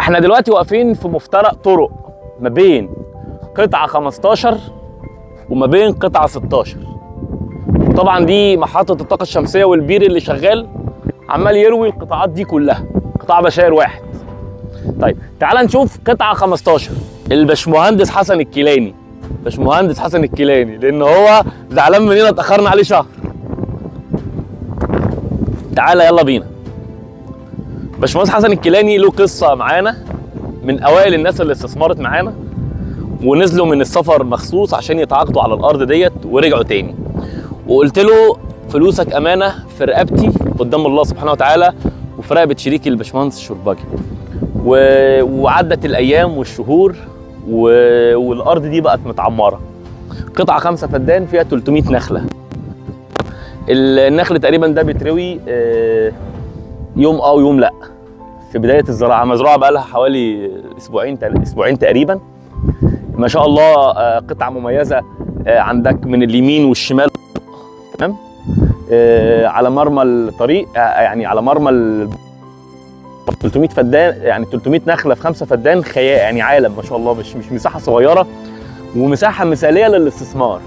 احنا دلوقتي واقفين في مفترق طرق ما بين قطعة 15 وما بين قطعة 16. وطبعا دي محطة الطاقة الشمسية والبير اللي شغال عمال يروي القطاعات دي كلها، قطاع بشاير واحد. طيب تعال نشوف قطعة 15، الباشمهندس حسن الكيلاني. باشمهندس حسن الكيلاني لان هو زعلان مننا اتأخرنا عليه شهر. تعالى يلا بينا. باشمهندس حسن الكيلاني له قصة معانا، من اوائل الناس اللي استثمرت معانا ونزلوا من السفر مخصوص عشان يتعاقدوا على الارض ديت ورجعوا تاني. وقلت له فلوسك امانه في رقبتي قدام الله سبحانه وتعالى وفي رقبة شريكي الباشمهندس الشوربجي. وعدت الايام والشهور والارض دي بقت متعمره. قطعه 5 فدان فيها 300 نخله. النخل تقريبا ده بيتروي يوم اه ويوم لا. في بداية الزراعة، مزروعة بقى لها حوالي اسبوعين تقريبا. ما شاء الله قطعه مميزة، عندك من اليمين والشمال، تمام، على مرمى الطريق، يعني على مرمى 300 فدان، يعني 300 نخله في 5 فدان، خيال يعني عالم ما شاء الله، مش مساحة صغيرة ومساحة مثاليه للاستثمار.